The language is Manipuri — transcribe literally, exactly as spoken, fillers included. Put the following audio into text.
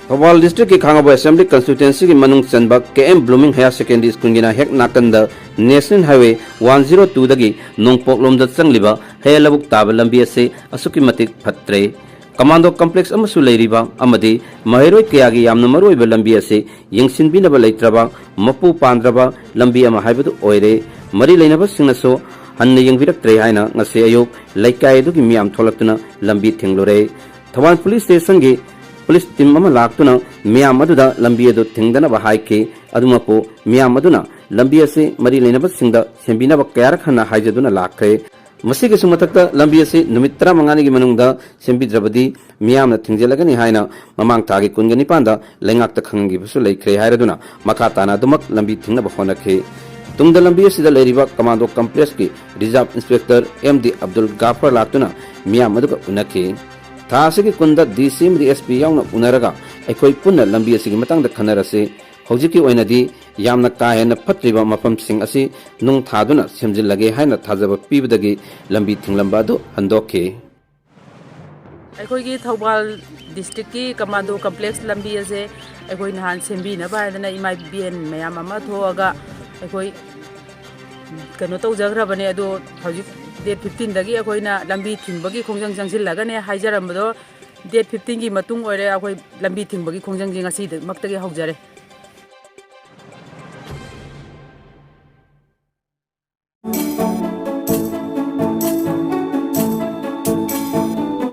ꯊꯧꯕꯥꯜ ꯗꯤꯁꯇ꯭ꯔꯤꯛꯀꯤ ꯈꯥꯉꯕꯣꯛ ꯑꯦꯁꯦꯝꯕ꯭ꯂꯤ ꯀꯟꯁꯇꯤꯇ꯭ꯋꯦꯟꯁꯤꯒꯤ ꯃꯅꯨꯡ ꯆꯟꯕ ꯀꯦ ꯑꯦꯝ ꯕ꯭ꯂꯨꯃꯤꯡ ꯍꯥꯌꯔ ꯁꯦꯀꯦꯟꯗꯔꯤ ꯁ꯭ꯀꯨꯜꯒꯤ ꯅꯥꯍꯦꯛ ꯅꯥꯀꯟꯗ ꯅꯦꯁꯅꯦꯜ ꯍꯥꯏꯋꯦ ꯋꯥꯟ ꯖꯤꯔꯣ ꯇꯨꯗꯒꯤ ꯅꯣꯡꯄꯣꯛꯂꯣꯝꯗ ꯆꯪꯂꯤꯕ ꯍꯌꯦꯜ ꯂꯧꯕꯨꯛ ꯇꯥꯕ ꯂꯝꯕꯤ ꯑꯁꯤ ꯑꯁꯨꯛꯀꯤ ꯃꯇꯤꯛ ꯐꯠꯇ꯭ꯔꯦ꯫ ꯀꯃꯥꯟꯗꯣ ꯀꯝꯄ꯭ꯂꯦꯛꯁ ꯑꯃꯁꯨ ꯂꯩꯔꯤꯕ ꯑꯃꯗꯤ ꯃꯍꯩꯔꯣꯏ ꯀꯌꯥꯒꯤ ꯌꯥꯝꯅ ꯃꯔꯨꯑꯣꯏꯕ ꯂꯝꯕꯤ ꯑꯁꯤ ꯌꯦꯡꯁꯤꯟꯕꯤꯅꯕ ꯂꯩꯇ꯭ꯔꯕ, ꯃꯄꯨ ꯄꯥꯟꯗ꯭ꯔꯕ ꯂꯝꯕꯤ ꯑꯃ ꯍꯥꯏꯕꯗꯨ ꯑꯣꯏꯔꯦ꯫ ꯃꯔꯤ ꯂꯩꯅꯕꯁꯤꯡꯅꯁꯨ ꯍꯟꯅ ꯌꯦꯡꯕꯤꯔꯛꯇ꯭ꯔꯦ ꯍꯥꯏꯅ ꯉꯁꯤ ꯑꯌꯨꯛ ꯂꯩꯀꯥꯏ ꯑꯗꯨꯒꯤ ꯃꯤꯌꯥꯝ ꯊꯣꯛꯂꯛꯇꯨꯅ ꯂꯝꯕꯤ ꯊꯤꯡꯂꯨꯔꯦ꯫ ꯊꯧꯕꯥꯜ ꯄꯨꯂꯤꯁ ꯁ꯭ꯇꯦꯁꯟꯒꯤ ꯄꯨꯂꯤꯁ ꯇꯤꯝ ꯑꯃ ꯂꯥꯛꯇꯨꯅ ꯃꯤꯌꯥꯝ ꯑꯗꯨꯗ ꯂꯝꯕꯤ ꯑꯗꯨ ꯊꯤꯡꯗꯅꯕ ꯍꯥꯏꯈꯤ꯫ ꯑꯗꯨꯃꯛꯄꯨ ꯃꯤꯌꯥꯝ ꯑꯗꯨꯅ ꯂꯝꯕꯤ ꯑꯁꯤ ꯃꯔꯤ ꯂꯩꯅꯕꯁꯤꯡꯗ ꯁꯦꯝꯕꯤꯅꯕ ꯀꯌꯥꯔꯛ ꯍꯟꯅ ꯍꯥꯏꯖꯗꯨꯅ ꯂꯥꯛꯈ꯭ꯔꯦ꯫ ꯃꯁꯤꯒꯤꯁꯨ ꯃꯊꯛꯇ ꯂꯝꯕꯤ ꯑꯁꯤ ꯅꯨꯃꯤꯠ ꯇꯔꯥꯃꯉꯥꯅꯤꯒꯤ ꯃꯅꯨꯡꯗ ꯁꯦꯝꯕꯤꯗ꯭ꯔꯕꯗꯤ ꯃꯤꯌꯥꯝꯅ ꯊꯤꯡꯖꯤꯜꯂꯒꯅꯤ ꯍꯥꯏꯅ ꯃꯃꯥꯡ ꯊꯥꯒꯤ ꯀꯨꯟꯒ ꯅꯤꯄꯥꯟꯗ ꯂꯩꯉꯥꯛꯇ ꯈꯪꯍꯟꯈꯤꯕꯁꯨ ꯂꯩꯈ꯭ꯔꯦ ꯍꯥꯏꯔꯗꯨꯅ ꯃꯈꯥ ꯇꯥꯅ ꯑꯗꯨꯃꯛ ꯂꯝꯕꯤ ꯊꯤꯡꯅꯕ ꯍꯣꯠꯅꯈꯤ꯫ ꯇꯨꯡꯗ ꯂꯝꯕꯤ ꯑꯁꯤꯗ ꯂꯩꯔꯤꯕ ꯀꯃꯥꯟꯗꯣ ꯀꯝꯄ꯭ꯂꯦꯛꯁꯀꯤ reserve inspector M D Abdul Gaffar ꯂꯥꯛꯇꯨꯅ ꯃꯤꯌꯥꯝ ꯑꯗꯨꯒ ꯎꯅꯈꯤ꯫ ꯊꯥ ꯑꯁꯤꯒꯤ ꯀꯨꯟꯗ ꯗꯤ ꯁꯤ ꯑꯃꯗꯤ ꯑꯦꯁ ꯄꯤ ꯌꯥꯎꯅ ꯎꯅꯔꯒ ꯑꯩꯈꯣꯏ ꯄꯨꯟꯅ ꯂꯝꯕꯤ ꯑꯁꯤꯒꯤ ꯃꯇꯥꯡꯗ ꯈꯟꯅꯔꯁꯤ꯫ ꯍꯧꯖꯤꯛꯀꯤ ꯑꯣꯏꯅꯗꯤ ꯌꯥꯝꯅ ꯀꯥ ꯍꯦꯟꯅ ꯐꯠꯇ꯭ꯔꯤꯕ ꯃꯐꯝꯁꯤꯡ ꯑꯁꯤ ꯅꯨꯡ ꯊꯥꯗꯨꯅ ꯁꯦꯝꯖꯤꯜꯂꯒꯦ ꯍꯥꯏꯅ ꯊꯥꯖꯕ ꯄꯤꯕꯗꯒꯤ ꯂꯝꯕꯤ ꯊꯤꯡꯂꯝꯕ ꯑꯗꯨ ꯍꯟꯗꯣꯛꯈꯤ꯫ ꯑꯩꯈꯣꯏꯒꯤ ꯊꯧꯕꯥꯜ ꯗꯤꯁꯇ꯭ꯔꯤꯛꯀꯤ ꯀꯃꯥꯟꯗꯣ ꯀꯝꯄ꯭ꯂꯦꯛꯁ ꯂꯝꯕꯤ ꯑꯁꯦ ꯑꯩꯈꯣꯏ ꯅꯍꯥꯟ ꯁꯦꯝꯕꯤꯅꯕ ꯍꯥꯏꯗꯅ ꯏꯃꯥ ꯏꯕꯦꯟ ꯃꯌꯥꯝ ꯑꯃ ꯊꯣꯛꯑꯒ ꯑꯩꯈꯣꯏ ꯀꯩꯅꯣ ꯇꯧꯖꯈ꯭ꯔꯕꯅꯦ꯫ ꯑꯗꯣ ꯍꯧꯖꯤꯛ ꯗꯦꯠ ꯐꯤꯐꯇꯤꯟꯗꯒꯤ ꯑꯩꯈꯣꯏꯅ ꯂꯝꯕꯤ ꯊꯤꯡꯕꯒꯤ ꯈꯣꯡꯖꯪ ꯆꯪꯁꯤꯜꯂꯒꯅꯦ ꯍꯥꯏꯖꯔꯝꯕꯗꯣ, ꯗꯦꯠ ꯐꯤꯐꯇꯤꯟꯒꯤ ꯃꯇꯨꯡ ꯑꯣꯏꯔꯦ ꯑꯩꯈꯣꯏ ꯂꯝꯕꯤ ꯊꯤꯡꯕꯒꯤ ꯈꯣꯡꯖꯪꯁꯦ ꯉꯁꯤꯃꯛꯇꯒꯤ ꯍꯧꯖꯔꯦ꯫